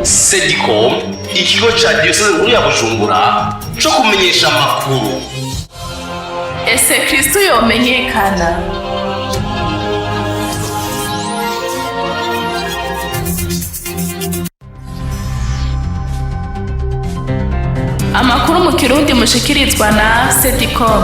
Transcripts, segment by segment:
Sedicom, ikigo ca diyoseze nkuru ya Bujumbura co kumenyesha amakuru. Ese Kristo yomenyekana? Amakuru mu Kirundi mushikirizwa na Sedicom.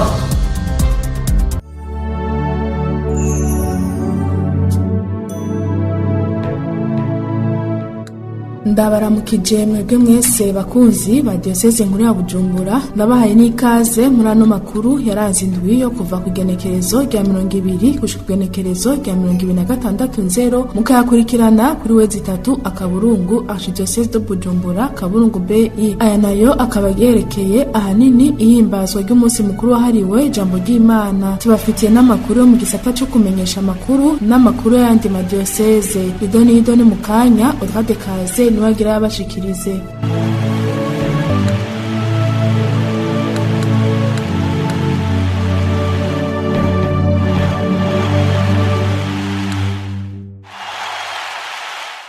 Ndabaramukije mwebwe mwese bakunzi ba Diyoseze Nkuru ya Bujumbura, ndabahaye n'ikaze muri ano makuru yaranze indwi yo kuva ku igenekerezo rya 20 gushika igenekerezo rya 26 nzero, mukayakurikirana kuri w.archidiocese de Bujumbura.bi. Aya nayo akaba yerekeye ahanini ihimbazwa ry'umunsi mukuru wahariwe ijambo ry'Imana. Tubafitiye n'amakuru yo mu gisata co kumenyesha amakuru n'amakuru y'ayandi madiyoseze. Ido n'ido ni mu kanya. Audrey Kaze niwe agira yabashikirize.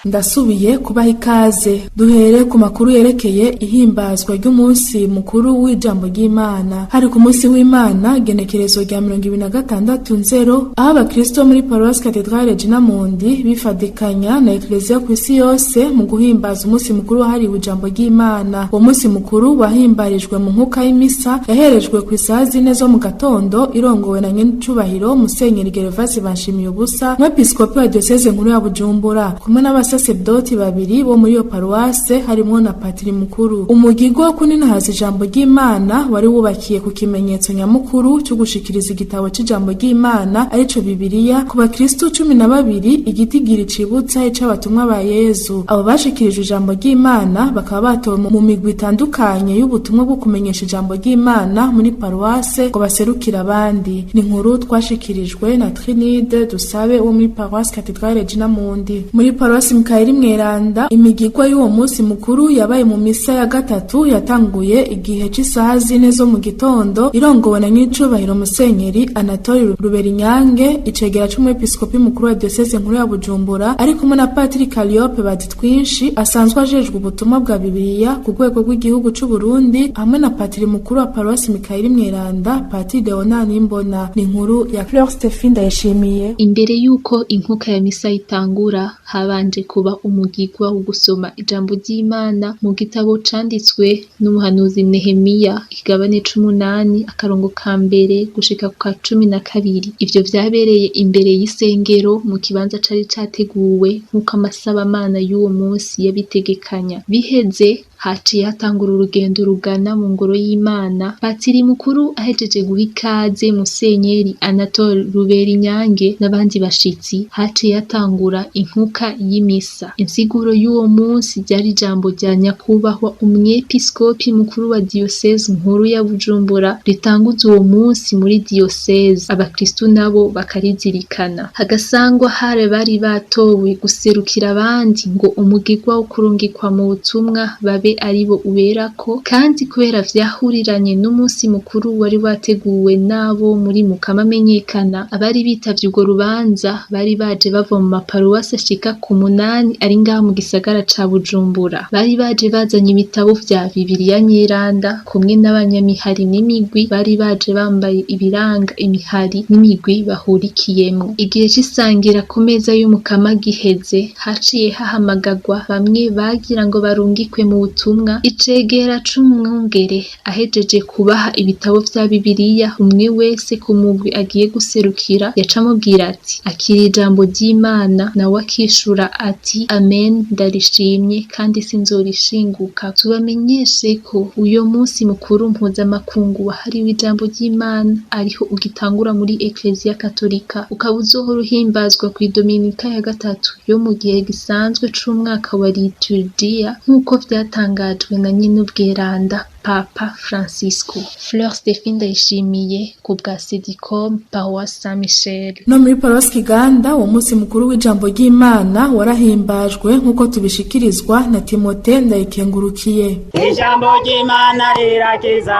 Ndasubiye kubaha ikaze. Duhere ku makuru yerekeye ihimbazwa ry'umunsi mukuru w'ijambo ry'Imana. Hari ku munsi w'Imana, genekerezo rya 26 nzero, aho abakristo muri Paruwasi Katedrale Regina Mundi bifadikanya na Ekleziya ku isi yose mu guhimbaza umunsi mukuru wahariwe ijambo ry'Imana. Uwo munsi mukuru wahimbarijwe mu nkuka y'imisa yaherejwe ku isaha 4 zo mu gatondo, irongowe na nyenicubahiro Musenyeri Gervase Banshimiye Ubusa, umwepiskopi wa Diyoseze Nkuru ya Bujumbura, kumwe n'abasaserdoti babiri bo muri iyo paruwase, harimwo na patiri mukuru. Umugigwa wo kuninahaza ijambo ry'Imana wari wubakiye ku kimenyetso nyamukuru cyo gushikiriza igitabo c'ijambo ry'Imana, arico Bibiliya, ku bakristo 12, igitigiri cibutsa ic'abatumwa ba Yezu. Abo bashikirijwe ijambo ry'Imana bakaba batowe mu migwi itandukanye y'ubutumwa bwo kumenyesha ijambo ry'Imana muri paruwase ngo baserukire abandi. Ni inkuru twashikirijwe na Trinide Dusabe wo muri Paruwasi Katedrale Regina Mundi. Muri Paruwasi Mikayeli Mweranda, imigigwa y'uwo munsi mukuru yabaye mu misa ya gatatu yatanguye igihe c'isaha 4 zo mu gitondo, irongowe na nyiricubahiro Musenyeri Anatole Ruberinyange, icegera c'umwepiskopi mukuru wa Diyoseze Nkuru ya Bujumbura, ari kumwe na Patiri Calliope Bazitwinshi asanzwe ajejwe ubutumwa bwa Bibiliya ku rwego rw'igihugu c'u Burundi, hamwe na patiri mukuru wa Paruwasi Mikayeli Mweranda, Patiri Leonard Nimbona. Ni inkuru ya Fleur Stephine Ndayishimiye. Imbere y'uko inkuka ya misa itangura, habanje kuba umugigwa wo gusoma ijambo ry'Imana mu gitabo canditswe n'umuhanuzi Nehemiya, ikigabane c'umunani, akarongo ka mbere gushika ku ka 12. Ivyo vyabereye imbere y'isengero mu kibanza cari categuwe nk'uko amasabamana y'uwo munsi yabitegekanya. Biheze, haciye hatangura urugendo rugana mu ngoro y'Imana. Patiri mukuru ahejeje guha ikaze Musenyeri Anatole Ruberinyange n'abandi bashitsi, haciye hatangura inkuka y'imisa. Insiguro y'uwo munsi ryari ijambo rya nyakubahwa umwepiskopi mukuru wa Diyoseze Nkuru ya Bujumbura ritanguza uwo munsi muri diyoseze, abakristu nabo bakarizirikana. Hagasangwa hari bari batowe guserukira abandi ngo umugigwa wo kurungikwa mu butumwa babe aribo uberako, kandi kubera vyahuriranye n'umunsi mukuru wari wateguwe n'abo muri Mukama amenyekana, abari bitavye urwo rubanza bari baje bava mu maparuwasi ashika ku 8 ari ngaha mu gisagara ca Bujumbura. Bari baje bazanye ibitabo vya Bibiliya Nyeranda, kumwe n'abanyamihari n'imigwi bari baje bambaye ibiranga imihari n'imigwi bahurikiyemwo. Igihe c'isangira ku meza y'Umukama giheze, haciye hahamagagwa bamwe bagira ngo barungikwe mu butumwa. Icegera c'umwungere ahejeje kubaha ibitabo vya Bibiliya, umwe wese ku mugwi agiye guserukira yaca amubwira ati: "Akira ijambo ry'Imana", nawe akishura ati: "Amen, ndarishimye kandi sinzorishinguka." Tubamenyeshe ko uyo munsi mukuru mpuzamakungu wahariwe ijambo ry'Imana ariho ugitangura muri Ekleziya Katolika, ukaba uzohora uhimbazwa kw'idominika ya gatatu yo mu gihe gisanzwe c'umwaka wa liturgiya, nk'uko vyatangajwe na Nyinubweranda. Papa Francisco. Fleur Stephine Ndayishimiye ku bwa Sedicom, Paroisse Saint Michel. No muri Paroisse Kiganda uwo munsi mukuru w'ijambo ry'Imana warahimbajwe nk'uko tubishikirizwa na Timote Ndayikengurukiye. Ijambo ry'Imana rirakiza,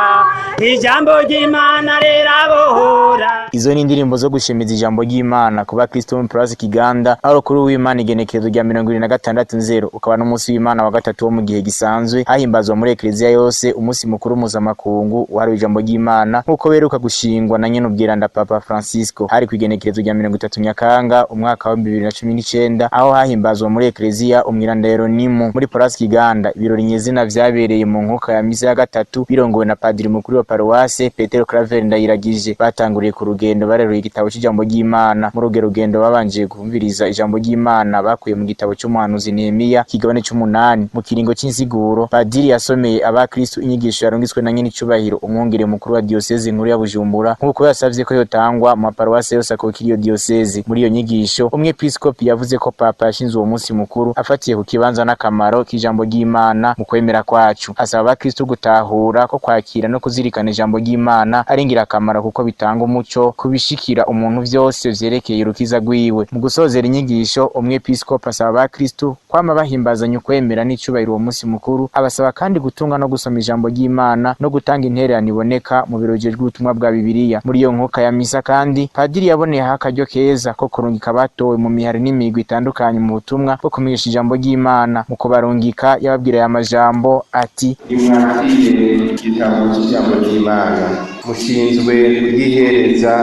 ijambo ry'Imana rirabohora. Izo ni indirimbo zo gushimiza ijambo ry'Imana ku bakristo bo muri Paroisse Kiganda, aho kuri w'Imana igenekerezo rya 26 nzero ukaba n'umunsi w'Imana wa gatatu wo mu gihe gisanzwe hahimbazwa muri Eklezia yose umunsi mukuru mpuzamakungu wahariwe ijambo ry'Imana nk'uko beruka gushingwa na nyenubwiranda Papa Francisco. Hari ku igenekerezo rya 30 Nyakanga umwaka wa 2019 aho hahimbazwa muri Eklezia umwiranda Yeronimo muri Paroisse Kiganda. Ibirori nyezina vyabereye mu nkuka ya misa ya gatatu birongowe na padiri mukuru wa paruwase Petero Claver Ndayiragije. Batanguriye ku rugendo bareruye igitabo c'ijambo ry'Imana. Muri urwo rugendo babanje kumviriza ijambo ry'Imana bakuye mu gitabo c'umuhanuzi Nehemiya kigabane c'umunani. Mu kiringo c'insiguro padiri yasomeye abakristu inyigisho yarungitswe na nyenicubahiro umwungere mukuru wa diyoseze nkuru ya Bujumbura nk'uko yasavye ko yotangwa mu maparuwase yose akukira iyo diyoseze. Muri iyo nyigisho umwepiskopi yavuze ko papa yashinze uwo munsi mukuru afatiye ku kibanza n'akamaro k'ijambo ry'Imana mu kwemera kwacu. Asaba abakristu gutahura ko kwakira no kuzirikana ijambo ry'Imana ari ingirakamaro kuko bitanga umuco kubishikira umuntu vyose vyerekeye urukiza rwiwe. Mu gusozera inyigisho umwepiskopi asaba abakristu kwama bahimbazanya ukwemera n'icubahiro uwo munsi mukuru. Abasaba kandi gutunga no gusoma ijambo ry'Imana no gutanga intererano iboneka mu biro bijejwe ubutumwa bwa Bibiliya. Muri iyo nkuka ya misa kandi padiri yaboneyeho akaryo keza ko kurungika abatowe mu mihari n'imigwi itandukanye mu butumwa bwo kumenyesha ijambo ry'Imana. Mu kubarungika yababwira aya majambo ati: Nimwakire igitabo cy'ijambo ry'Imana, mushinzwe kuryihereza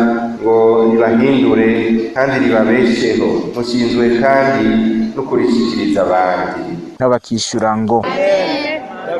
ngo ribahindure kandi ribabesheho, mushinzwe kandi no kurishikiriza abandi. Nabo bakishura ngo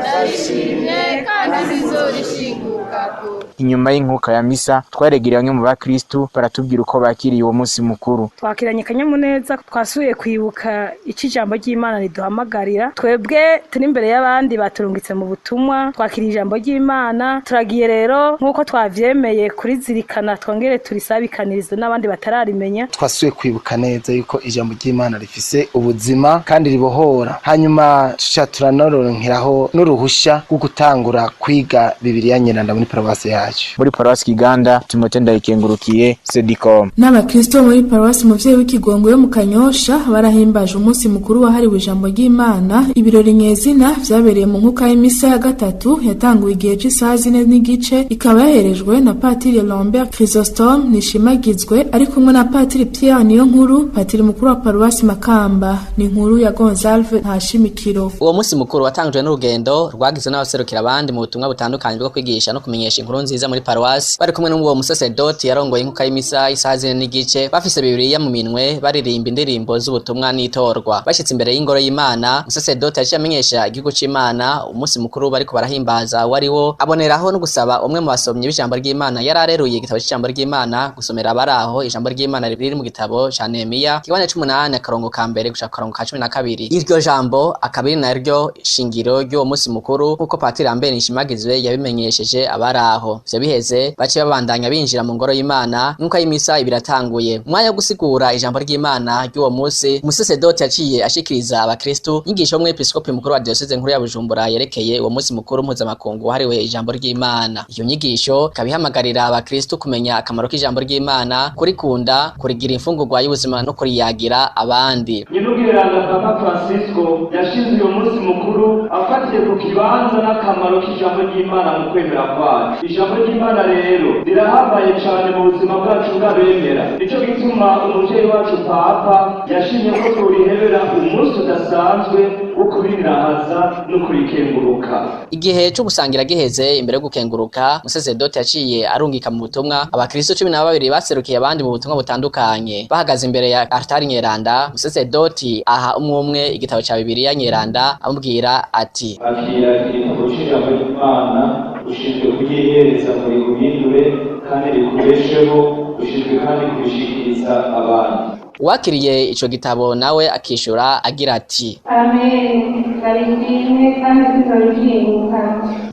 ndashimye kandi sinzorishingukako. Inyuma y'inkuka ya misa twaregereye bamwe mu bakristu baratubwira uko bakiriye uwo munsi mukuru. Twakiranye akanyamuneza, twasubiye kwibuka ico ijambo ry'Imana riduhamagarira. Twebwe turi imbere y'abandi baturungitse mu butumwa, twakiriye ijambo ry'Imana, turagiye rero nk'uko twavyemeye kurizirikana, twongere turisabikanirize n'abandi batararimenya. Twasubiye kwibuka neza yuko ijambo ry'Imana rifise ubuzima kandi ribohora, hanyuma tuca turanoronkeraho n'uruhusha rwo gutangura kwiga Bibiliya Nyeranda muri paruwasi yacu. Muri Paroisse Kiganda, Timote Ndayikengurukiye, Sedicom. N'abakristo muri Paroisse Muvyeyi w'Ikigongo yo mu Kanyosha barahimbaje umunsi mukuru wahariwe ijambo ry'Imana. Ibirori nyezina vyabereye mu nkuka y'imisa ya gatatu yatanguye igihe c'isaha 4:15, ikaba yaherejwe na Patiri Lambert Chrysostome Nishimagizwe ari kumwe na Patiri Pierre Niyonkuru, patiri mukuru wa Paroisse Makamba. Ni inkuru ya Gonzalve Ntashimikiro. Uwo munsi mukuru watangujwe n'urugendo rwagizwe n'abaserukira abandi mu butumwa butandukanye bwo kwigisha no kumenyesha inkuru nziza muri paruwasi, bari kumwe n'uwo musasedoti yarongoye inkuka y'imisa isaha 4:15, bafise Bibiliya mu minwe baririmba indirimbo z'ubutumwa n'itorwa. Bashitse imbere y'ingoro y'Imana, umusasedoti yaciye amenyesha igihugu c'Imana umunsi mukuru bariko barahimbaza wariwo, aboneraho no gusaba umwe mu basomyi b'ijambo ry'Imana yari areruye igitabo c'ijambo ry'Imana gusomera abaraho ijambo ry'Imana riri mu gitabo ca Nehemiya kigabane c'umunani akarongo ka mbere gushika akarongo ka 12. Iryo jambo akaba ari naryo shingiro ry'uwo munsi mukuru nk'uko Patiri Lambert Nishimagizwe yabimenyesheje abaraho. Ivyo biheze baciye babandanya binjira mu ngoro y'Imana nk'uko y'imisa ibiratanguye. Umwanya wo gusigura ijambo ry'Imana ry'uwo munsi, umusasedoti yaciye ashikiriza abakristu inyigisho y'umwepiskopi mukuru wa diyoseze nkuru ya Bujumbura yerekeye uwo munsi mukuru mpuzamakungu wahariwe ijambo ry'Imana. Iyo nyigisho ikaba ihamagarira abakristu kumenya akamaro k'ijambo ry'Imana, kurikunda, kurigira imfungurwa y'ubuzima no kuriyagira abandi. Nyir'ubwiranga Papa Francisco yashinze uyu munsi mukuru afatiye ku kibanza n'akamaro k'ijambo ry'Imana mu kwemera kwacu. Ijambo ry'Imana rero rirahambaye cane mu buzima bwacu bw'abemera. Nico gituma umuvyeyi wacu Papa yashimye ko turihebera umunsi udasanzwe wo kubirirahaza no kurikenguruka. Igihe cyo gusangira giheze, imbere yo gukenguruka, umusasedoti yaciye arungika mu butumwa abakristo 12 baserukiye abandi mu butumwa butandukanye. Bahagaze imbere ya altari nyeranda, umusasedoti aha umwe umwe igitabo ca Bibiliya nyeranda amubwira ati: Akira igitabo c'ijambo ry'Imana, ushinzwe kuryihereza ngo riguhindure kandi rikubesheho, ushinzwe kandi kubishikiriza abandi. Uwakiriye ico gitabo nawe akishura agira ati: Amen, barishimwe kandi tuzabishinguka.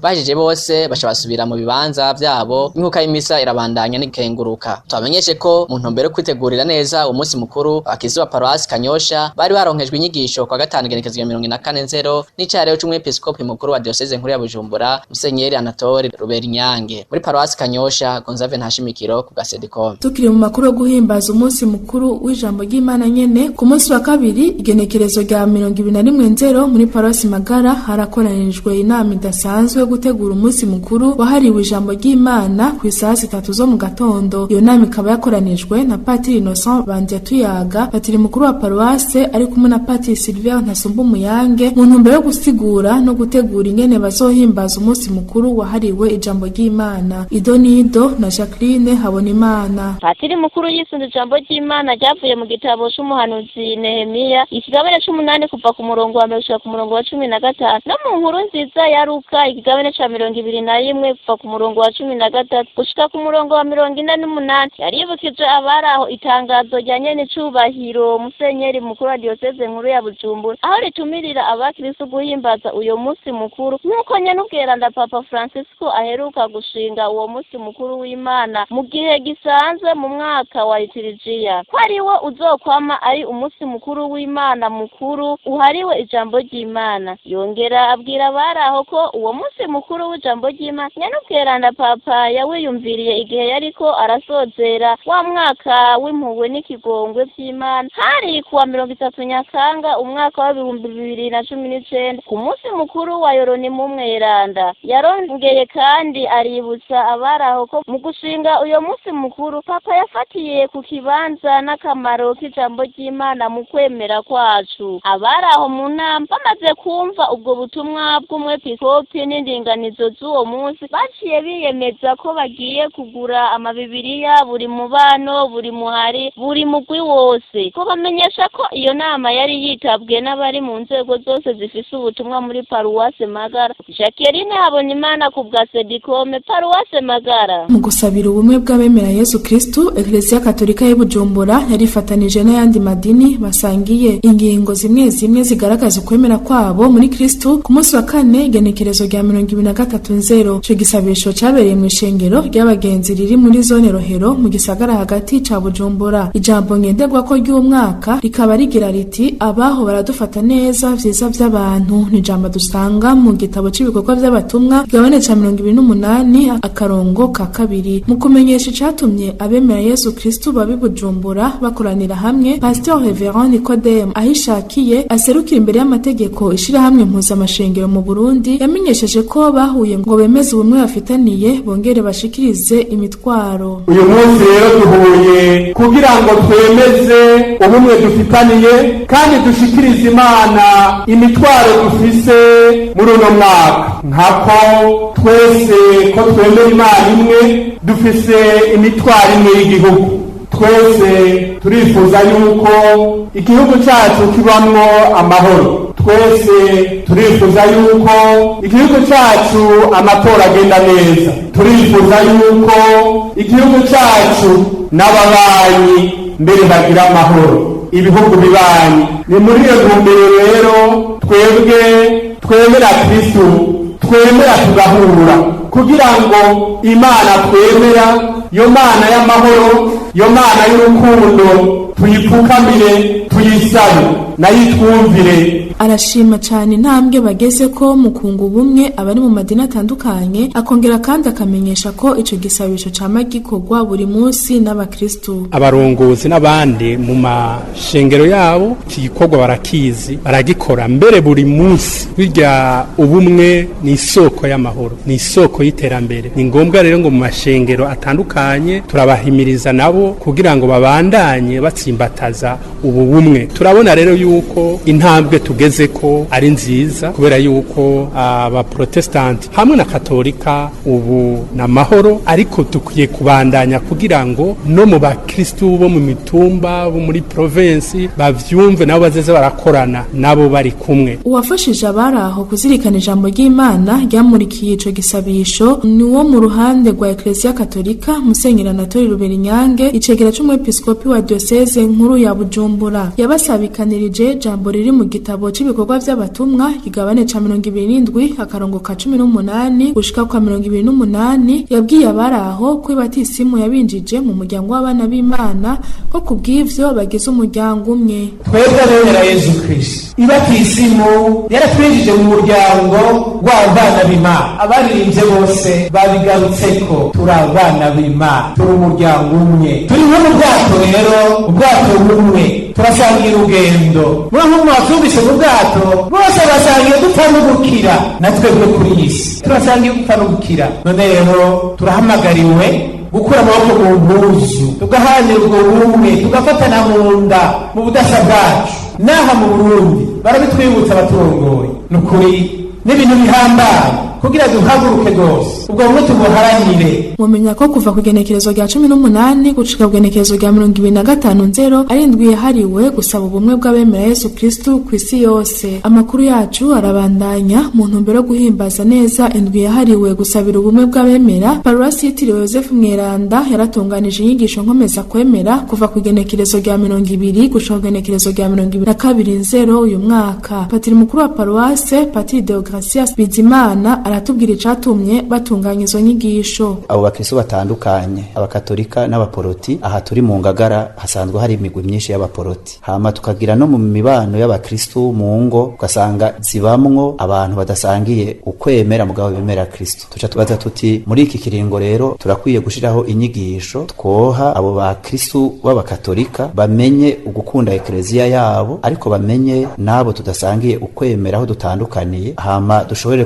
Bahejeje bose baca basubira mu bibanza vyabo, inkuka y'imisa irabandanya n'ikenguruka. Tubamenyeshe ko mu ntumbero yo kwitegurira neza umunsi mukuru, abakristo ba paruwasi Kanyosha bari baronkejwe inyigisho kwa gatanu igenekerezo rya 44 n'icarero c'umwepiskopi mukuru wa diyoseze nkuru ya Bujumbura, Musenyeri Anatole Ruberinyange. Muri paruwasi Kanyosha, Gonzave Ntashimikiro ku bwa Sedicom. Tukiri mu makuru yo guhimbaza umunsi mukuru w'ijambo ry'Imana nyene, ku munsi wa kabiri igenekerezo rya 21 nzero muri paruwasi Magara harakoranijwe inama idasanzwe yo gutegura umunsi mukuru wahariwe ijambo ry'Imana ku isaha 3 zo mu gatondo. Iyo nama ikaba yakoranijwe na Patiri Innocent Bandyatuyaga, patiri mukuru wa paruwase, ari kumwe na Patiri Sylvain Ntasumba Umuyange, mu ntumbero yo gusigura no gutegura ingene bazohimbaza umunsi mukuru wahariwe ijambo ry'Imana. Idonido na Jacqueline Habonimana. Patiri mukuru yisunze ijambo ry'Imana ryavuye mu gitabo c'umuhanuzi Nehemiya, ikigabane c'umunani kuva ku murongo wa 1 gushika ku murongo wa 15, no mu nkuru nziza ya Luka ikigabane ca 21 kuva ku murongo wa 13 gushika ku murongo wa 48. Yaribukije abari aho itangazo rya nyene icubahiro Musenyeri mukuru wa diyoseze nkuru ya Bujumbura, aho ritumirira abakristo guhimbaza uyo munsi mukuru nk'uko nyene ubweranda Papa Francisco aheruka gushinga uwo munsi mukuru w'Imana mu gihe gisanzwe mu mwaka wa litirijiya, ko ari wo uzokwama ari umunsi mukuru w'Imana mukuru uhariwe ijambo ry'Imana. Yongera abwira abari aho ko uwo munsi mukuru w'ijambo ry'Imana nyene ubweranda Papa yawiyumviriye igihe yariko arasozera wa mwaka w'impuhwe n'ikigongwe vy'Imana, hari kuwa 30 Nyakanga umwaka wa 2019, ku munsi mukuru wa Yoronimu Mweranda. Yarongeye kandi aributsa abari aho ko mu gushinga uyo munsi mukuru Papa yafatiye ku kibanza n'akamaro k'ijambo ry'Imana mu kwemera kwacu. Abari aho mu nama bamaze kumva ubwo butumwa bw'umwepiskopi n'indinganizo z'uwo munsi, baciye biyemeza ko bagiye kugura amabibiriya buri mubano, buri muhari, buri mugwi wose. Ko bamenyesha ko iyo nama yari yitabwe n'abari mu nzego zose zifise ubutumwa muri paruwase Magara. Jacqueline Habonimana ku bwa Sedicome, paruwase Magara. Mu gusabira ubumwe bw'abemera Yesu Kristu, Eklezia Katolika y'i Bujumbura yarifatanije n'ayandi madini basangiye ingingo zimwe zimwe zigaragaza ukwemera kwabo muri Kristu ku munsi wa kane igenekerezo rya 23 nzero. Ico gisabisho cabereye mu ishengero ry'abagenzi riri muri zone Rohero mu gisagara hagati ca Bujumbura. Ijambo ngenderwako ry'umwaka rikaba rigira riti: abaho baradufata neza vyiza vy'abantu. Ni ijambo dusanga mu gitabo c'ibikorwa vy'abatumwa igabane ca 28 akarongo ka 2. Mu kumenyesha icatumye abemera Yesu Kristu babi Bujumbura bakoranira hamwe, Pasteur Reverend Nicodeme Ahishakiye aserukira imbere y'amategeko ishirahamwe mpuzamashengero mu Burundi yamenyesheje ko bahuye ngo bemeze ubumwe bafitaniye, bongere bashikirize imitwaro. Uyu munsi rero duhuye kugira ngo twemeze ubumwe dufitaniye kandi dushikirize Imana imitwaro dufise muri uno mwaka. Nkako twese ko twemera Imana imwe, dufise imitwaro imwe y'igihugu. Twese turifuza yuko igihugu cyacu kibamwo amahoro. Twese turifuza yuko igihugu cyacu amatora agenda neza. Turifuza yuko igihugu cyacu n'ababanyi mbere bagira amahoro, ibihugu bibanyi. Ni muri iyo ntumbero rero twebwe twemera Kristu, twemera tugahura kugira ngo Imana twemera, yo Mana y'amahoro, yo Mana y'urukundo, tuyipfukamire, tuyisabe nayo itwumvire. Arashima cyane intambwe bageze ko mu kunga ubumwe abari mu madini atandukanye, akongera kandi akamenyesha ko ico gisabisho cama gikorwa buri munsi n'abakristu. Abarongozi n'abandi mu mashengero yabo iki gikorwa barakizi, baragikora mbere buri munsi. Burya ubumwe ni isoko y'amahoro, ni isoko y'iterambere. Ni ngombwa rero ngo mu mashengero atandukanye turabahimiriza nabo kugira ngo babandanye batsimbataza ubu bumwe. Turabona rero yuko intambwe tugeze ko ari nziza, kubera yuko abaprotestanti hamwe na katolika ubu na mahoro, ariko dukwiye kubandanya kugira ngo no mu bakristu bo mu mitumba, bo muri provinsi bavyumve, nabo bazeze barakorana nabo bari kumwe. Uwafashije abari aho kuzirikana ijambo ry'Imana ryamurikiye ico gisabisho ni uwo mu ruhande rwa Eklezia Katolika, Musenyeri Anatoli Ruberinyange, icegera c'umwepiskopi wa diocese diyoseze nkuru ya Bujumbura. Yabasabikanirije jambo riri mu gitabo c'ibikorwa vy'abatumwa kigabane ca 27 akarongo ka 18 gushika kwa 28. Yabwiye abari aho ko ibatisimu yabinjije mu muryango w'abana b'Imana, ko kubw'ivyo bagize umuryango umwe. Twebwe abemera Yezu Kristo, ibatisimu yaratwinjije mu muryango w'abana b'Imana. Abaririmbye bose babigarutseko, turi abana b'Imana, turi umuryango umwe, turi nko mu bwato. Rero ubwato bumwe, turasangira urugendo. Muri nk'uko mwavyumvise, mu bwato bose basangiye gupfa no gukira. Na twebwe kuri iyi si turasangiye gupfa no gukira. None rero turahamagariwe gukura amaboko mu mpuzu, tugaharanira ubwo bumwe, tugafatana mu nda mu budasa bwacu. N'aha mu Burundi barabitwibutsa abaturongoye. Ni ukuri n'ibintu bihambaye kugira duhaguruke rwose, ubwo bumwe tubuharanire. Mumenya ko kuva ku igenekerezo rya 18 gushika ku igenekerezo rya 25 nzero ari indwi yahariwe gusaba ubumwe bw'abemera Yesu Kristu ku isi yose. Amakuru yacu arabandanya. Mu ntumbero yo guhimbaza neza indwi yahariwe gusabira ubumwe bw'abemera, paruwasi yitiriwe Yosefu Mweranda yaratunganije inyigisho nkomeza kwemera kuva ku igenekerezo rya 20 gushika ku igenekerezo rya 22 nzero uyu mwaka. Patiri mukuru wa paruwase, Patiri Deogratias Bizimana, aratubwira icatumye batunganya izo nyigisho. Abo bakristo batandukanye, abakatolika n'abaporoti, aha turi mu Ngagara hasanzwe hari imigwi myinshi y'abaporoti. Hama tukagira no mu mibano y'abakristo mu ngo, ugasanga zibamwo abantu badasangiye ukwemera mugabo bemera Kristo. Tuca tubaza tuti muri iki kiringo rero turakwiye gushiraho inyigisho twoha abo bakristo b'abakatolika, bamenye ugukunda ekleziya yabo, ariko bamenye n'abo tudasangiye ukwemera aho dutandukaniye, hama dushobore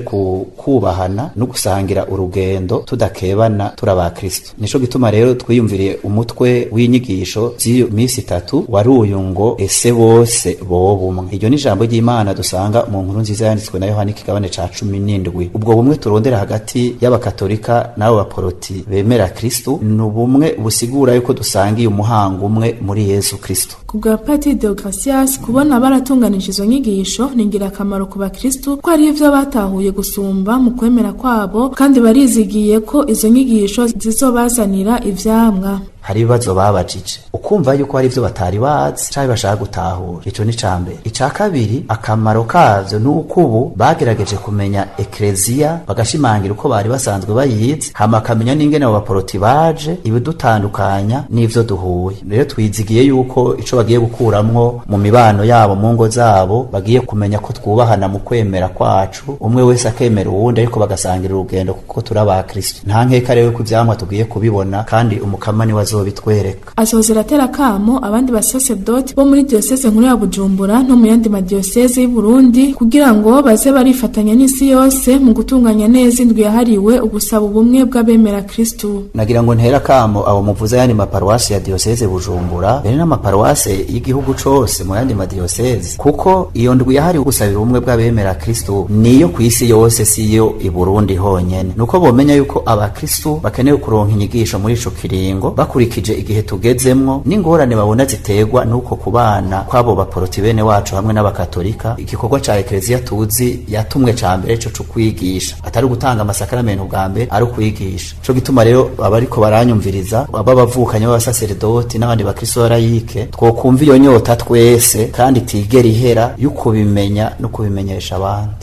kubahana no gusangira urugendo tudakebana, turi abakristo. Nico gituma rero twiyumviriye umutwe w'inyigisho z'iyo minsi itatu wari uyu ngo: ese bose boba umwe? Iryo ni ijambo ry'Imana dusanga mu nkuru nziza yanditswe na Yohani ikigabane ca 17. Ubwo bumwe turondera hagati y'abakatolika n'abo baporoti bemera Kristo ni ubumwe busigura yuko dusangiye umuhango umwe muri Yesu Kristo. Ku bwa Patiri Deogratias, kubona baratunganije izo nyigisho ni ingirakamaro ku bakristu, ko hari ivyo batahuye gusumba mu kwemera kwabo, kandi barizigiye ko izo nyigisho zizobazanira ivyamwa. Hari ibibazo babajije, ukumva yuko hari ivyo batari bazi canke bashaka gutahura. Ico ni ca mbere. Ica kabiri, akamaro kavyo ni uko ubu bagerageje kumenya ekleziya, bagashimangira uko bari basanzwe bayizi, hama bakamenya n'ingene abo baporoti baje, ibidutandukanya n'ivyo duhuye. Rero twizigiye yuko ico bagiye gukuramwo mu mibano yabo, mu ngo zabo, bagiye kumenya ko twubahana mu kwemera kwacu, umwe wese akemera uwundi, ariko bagasangira urugendo kuko turi abakristo. Nta nkeka rero ko ivyamwa tugiye kubibona, kandi Umukama niwe azobitwereka. Asozera atera akamo abandi basaserdoti bo muri diyoseze nkuru ya Bujumbura no mu yandi madiyoseze y'u Burundi kugira ngo baze barifatanya n'isi yose mu gutunganya neza indwi yahariwe ugusaba ubumwe bw'abemera Kristu. Nagira ngo ntera akamo abo muvuze yandi maparuwasi ya diyoseze Bujumbura, mbere n'amaparuwase y'igihugu cose mu yandi madiyoseze, kuko iyo ndwi yahariwe gusabira ubumwe bw'abemera Kristu niyo kw'isi yose, siyo i Burundi honyene. Nuko bomenya yuko abakristu bakeneye kuronka inyigisho muri ico kiringo, bakurikije igihe tugezemwo n'ingorane babona ziterwa n'uko kubana kw'abo baporoti bene wacu hamwe n'abakatolika. Igikorwa ca ekleziya tuzi yatumwe ca mbere co kwigisha, atari ugutanga amasakaramentu, bwa mbere ari ukwigisha. Co gituma rero abariko baranyumviriza, b'abavukanye b'abasaseredoti n'abandi bakristo barayike, twokumva iyo nyota twese kandi itigera ihera yo kubimenya no kubimenyesha abandi.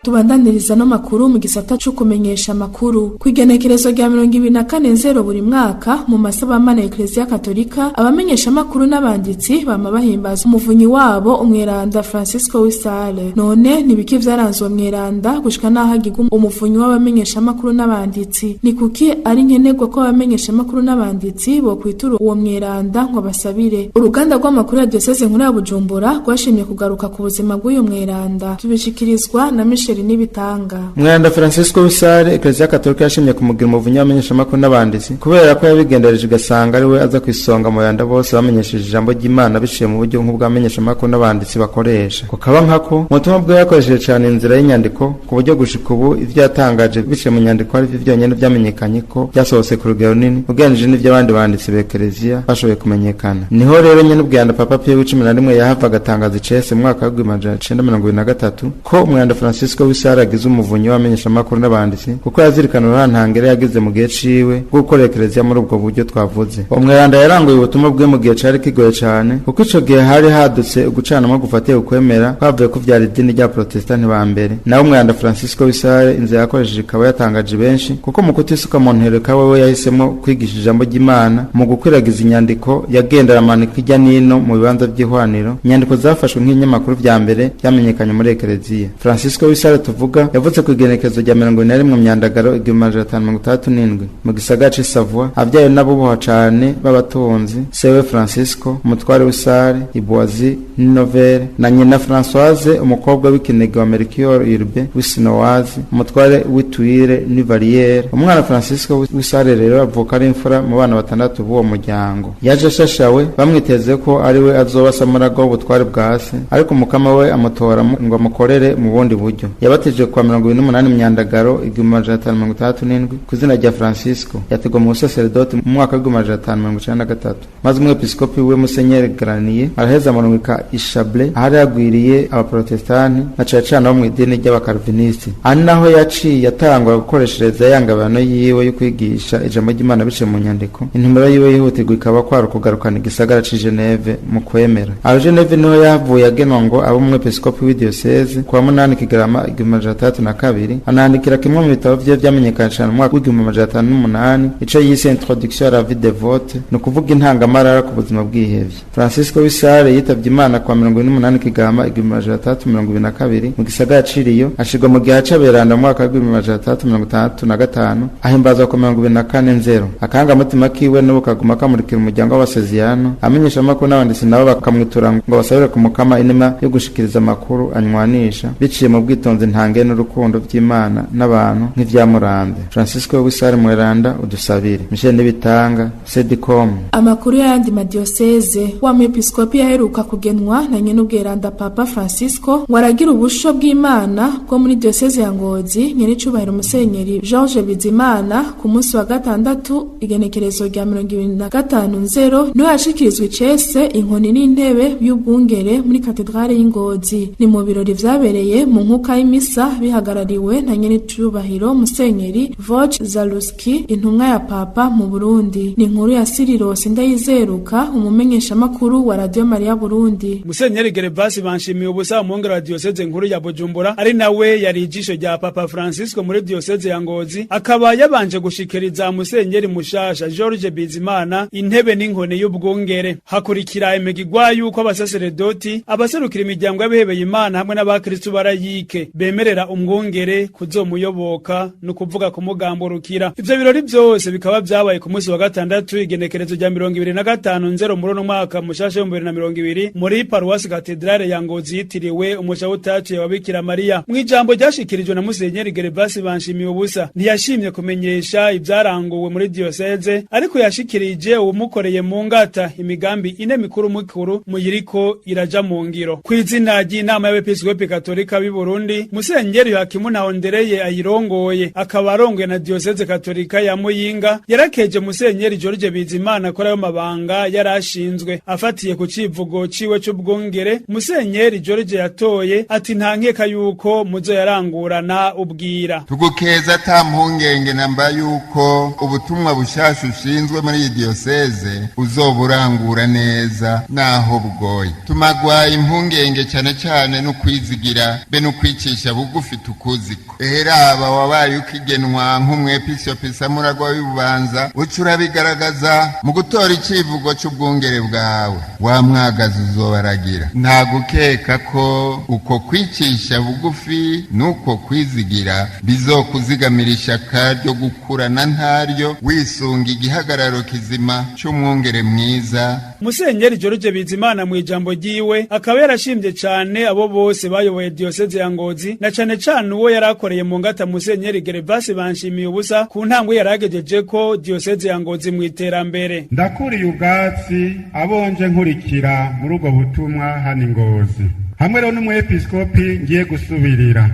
Tubandaniriza no makuru mu gisata co kumenyesha amakuru. Ku igenekerezo rya 24 nzero buri mwaka mu masabamana ya Eklezia Katolika, abamenyesha amakuru n'abanditsi bama bahimbaza umuvunyi wabo umweranda Francisco Wisale. None nibiki vyaranze uwo mweranda gushika naho agirwa umuvunyi w'abamenyesha amakuru n'abanditsi? Ni kuki ari nkenerwa ko abamenyesha amakuru n'abanditsi bokwitura uwo mweranda ngo basabire? Uruganda rw'amakuru ya Diocese nkuru ya Bujumbura rwashimye kugaruka ku buzima bw'uyu mweranda. Tubishikirizwa na Michel Nibitanga. Mweranda Francisco Wisare, Eklezia Katolika yashimye kumugira umuvunyi w'abamenyeshamakuru n'abanditsi kubera ko yabigendereje ugasanga ari we aza kwisonga mu yanda bose bamenyesheje ijambo ry'Imana biciye mu buryo nk'ubw'abamenyeshamakuru n'abanditsi bakoresha. Kukaba nkako mu butumwa bwe yakoresheje cyane inzira y'inyandiko, ku buryo gushika ubu ivyo yatangaje biciye mu nyandiko ari byo byonyene vyamenyekanye ko byasohotse ku rugero runini ugereranije n'ivy'abandi banditsi ba Eklezia bashoboye kumenyekana. Niho rero nyene ubwanda Papa Pio wa 11 yahava agatangaza icese mu mwaka w'1973 ko Umweranda Francisco w'Isare agize umuvunyi w'abamenyeshamakuru n'abanditsi, kuko yazirikana uruhara ntangere yagize mu gihe ciwe bwo gukora ekereziya muri ubwo buryo twavuze. Uwo mweranda yaranguye ubutumwa bwe mu gihe cari kigoye cane, kuko ico gihe hari hadutse ugucanamwo gufatiye ukwemera kwavuye kuvyara idini rya Protestanti ba mbere. Nawe umweranda Francisco w'Isare inzira yakoresheje ikaba yatangaje benshi, kuko mu kutisuka mu ntereka wewe yahisemo kwigisha ijambo ry'Imana mu gukwiragiza inyandiko yagenda aramanika hirya n'ino mu bibanza by'ihwaniro, inyandiko zafashwe nk'ibinyamakuru vya mbere vyamenyekanye muri ekereziya. Francisco w'Isare tuvuga yavutse ku igenekerezo rya 41 Myandagaro 1567 mu gisagara c'i Savoie, avyaye n'abuboha cane b'abatunzi, sewe Francisco umutware w'Isare Iboisi Novere na nyina Françoise umukobwa w'ikinege wa Melchior Urbain w'Isinowazi umutware w'Ituire n'Ivaliere. Umwana Francisco w'Isare rero avuka ari imfura mu bana batandatu b'uwo muryango. Yaje ashashawe bamwiteze ko ari we azoba samuraga w'ubutware bwa se, ariko umukama we amutora ngo amukorere mu bundi buryo. Yabatijwe kwa 28 Myandagaro 1567 ku izina rya Francisco. Yategwa mu busaseredoti mu mwaka wa 1593, maze umwepiskopi we Musenyeri Granier araheza amurungika i Chablais ahari yagwiriye abaprotestanti na cane cane abo mw'idini ry'abakalvinisti. Ari naho yaciye atangura gukoreshereza yangabano yiwe yo kwigisha ijambo ry'Imana biciye mu nyandiko. Intumbero yiwe yihutirwa ikaba kwari ukugarukana igisagara c'i Geneve mu kwemera. Aho Geneve niho yahavuye agenwa ngo abe umwepiskopi w'idiyoseze kuwa 8 Kigarama 1602, anandikira kimwe mu bitabo vyiwe vyamenyekanye cane mu mwaka wa 1508, ico yise Introduction à la vie dévote, ni ukuvuga intangamarara ku buzima bwihevye. Francisco w'Isare yitavye Imana kwa 48 Kigarama 1622 mu gisagara c'Iriyo, ashirwa mu gihe c'aberanda mu mwaka wa 1665, ahimbazwa ku 24 Nzero. Akangamutima kiwe n'ubu kaguma kamurikira umuryango w'abaseziyano, amenyeshamakuru n'abanditsi nabo bakamwitura ngo basabire ku mukama inema yo gushikiriza amakuru anywanisha biciye mu bwitonzi ntange n'urukundo vy'Imana n'abantu nk'ivyamuranze. Francisco w'Isare mweranda udusabire. Michel Nibitanga, Sedicom. Amakuru y'ayandi madiyoseze. Wa mwepiskopi yaheruka kugenwa na nyen'ubweranda Papa Francisco ngo aragira ubusho bw'Imana bwo muri diyoseze ya Ngozi, nyenicubahiro Musenyeri George Bizimana, ku munsi wa gatandatu igenekerezo rya 25 Nzero niho yashikirizwa icese inkoni n'intebe y'ubwungere muri katedrale y'Ingozi. Ni mu birori vyabereye mu nkuka y'imisa bihagarariwe na nyenicubahiro Musenyeri Voce Zaluski, intumwa ya Papa mu Burundi. Ni inkuru ya Siriros Ndayizeruka, umumenyeshamakuru wa Radio Maria Burundi. Musenyeri Gervasi Banshimiye ubusa, umwungere wa diyoseze nkuru ya Bujumbura, ari nawe yari ijisho rya Papa Francisco muri diyoseze ya Ngozi, akaba yabanje gushikiriza Musenyeri mushasha George Bizimana intebe n'inkoni y'ubwungere. Hakurikira imigigwa yuko abasaseredoti, abaserukira imiryango y'abihebeye Imana hamwe n'abakristu barayike bemerera umwungere kuzomuyoboka, no kuvuga kumugamburukira. Ivyo birori byose bikaba vyabaye ku munsi wa gatandatu igenekerezo rya 25 Nzero muri uno mwaka mushasha 2020 muri paruwasi katedrale ya Ngozi yitiriwe umushautatu wa Bikira Mariya. Mu ijambo ryashikirijwe na Musenyeri Gervasi Banshimiye ubusa, ntiyashimye kumenyesha ibyaranguwe muri diyoseze, ariko yashikirije uwumukoreye mu ngata imigambi ine mikuru mikuru muyiriko iraja mu ngiro. Ku izina ry'inama y'abepiskopi katolika b'i Burundi, Musenyeri Yohakimu Ntahondereye ayirongoye akaba arongoye na diyoseze katolika ya Muyinga, yarakeje Musenyeri George Bizimana ko ayo mabanga yarashinzwe afatiye ku civugo ciwe c'ubwungere. Musenyeri George yatoye ati nta nkeka yuko muzo yarangurana ubwira. Tugukeza ata mpungenge namba yuko ubutumwa bushasha ushinzwe muri iyi diyoseze uzoburangura neza naho bugoye. Tumagwa impungenge cyane cyane no kwizigira be no kwicisha bugufi tukuziko. Eheraba wabaye ukigenwa nk'umwepiskopi Samuragwa w'Ibubanza, uca urabigaragaza mu gutora icivugo c'ubwungere bwawe. Wa mwagazi uzobaragira. Nta gukeka ko uko kwicisha bugufi n'uko kwizigira bizokuzigamira ishaka ryo gukurana ntaryo wisunga igihagararo kizima c'umwungere mwiza. Musenyeri George Bizimana mu ijambo ryiwe akaba yarashimye cane abo bose bayoboye diyoseze ya Ngozi, na cane cane uwo yarakoreye mu ngata Musenyeri Gervasi Banshimiye ubusa ku ntambwe yaragejeje ko diyoseze ya Ngozi mu iterambere. Ndakuriye ubwatsi abonje nkurikira muri ubwo butumwa hano Ngozi, hamwe rero n'umwepiskopi ngiye gusubirira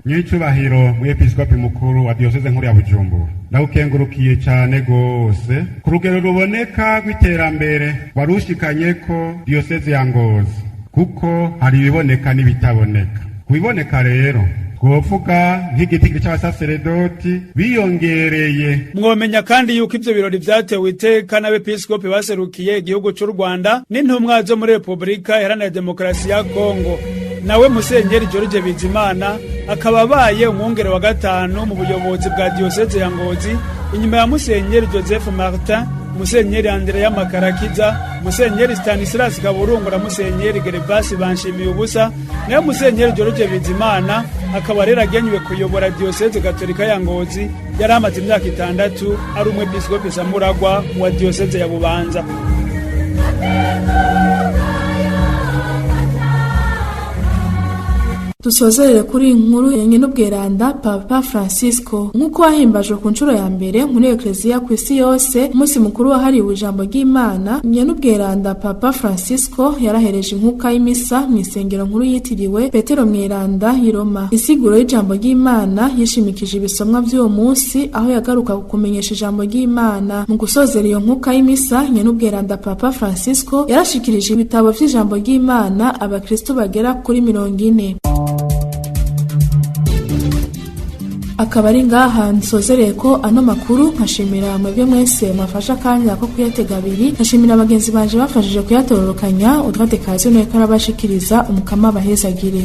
nyicubahiro mwepiskopi mukuru wa diyoseze nkuru ya Bujumbura. Ndawukengurukiye cyane gose ku rugero ruboneka rw'iterambere warushikanye ko diyoseze ya Ngozi, kuko hari ibiboneka n'ibitaboneka. Ku biboneka rero Twovuga nk'igitigiri c'abasaseredoti biyongereye. Mwomenya kandi yuko ivyo birori vyatewe iteka n'abepiskopi baserukiye igihugu c'u Rwanda n'intumwa zo muri Repubulika Iharanira Demokarasi ya Kongo. Nawe Musenyeri George Bizimana akaba abaye umwungere wa gatanu mu buyobozi bwa diyoseze ya Ngozi, inyuma ya Musenyeri Joseph Martin, Musenyeri Andrea Makarakiza, Musenyeri Stanislas Kaburungu na Musenyeri Gervasi Banshimiye ubusa. Nayo Musenyeri George Bizimana akaba rero agenywe kuyobora diyoseze gatolika ya Ngozi. Yari amaze imyaka 6 ari umwepiskopi Samuragwa wa diyoseze ya Bubanza. Dusozerere kuri inkuru ya Nyenubweranda Papa Francisco. Nk'uko wahimbajwe ku nshuro ya mbere muri Eklezia ku isi yose umunsi mukuru wahariwe ijambo ry'Imana, Nyenubweranda Papa Francisco yarahereje inkuka y'imisa mu isengero nkuru yitiriwe Petero Mweranda y'i Roma. Insiguro y'ijambo ry'Imana yishimikije ibisomwa by'uwo munsi, aho yagaruka ku kumenyesha ijambo ry'Imana. Mu gusozera iyo nkuka y'imisa, Nyenubweranda Papa Francisco yarashikirije ibitabo vy'ijambo ry'Imana abakristo bagera kuri 40. Akaba ari ngaha nsozereye ko ano makuru, nkashimira mwebwe mwese mwafashe akanya ko kuyatega abiri, nkashimira bagenzi banje bafashije kuyatororokanya. Utwate kazi noye karabashikiriza. Umukama abahezagire.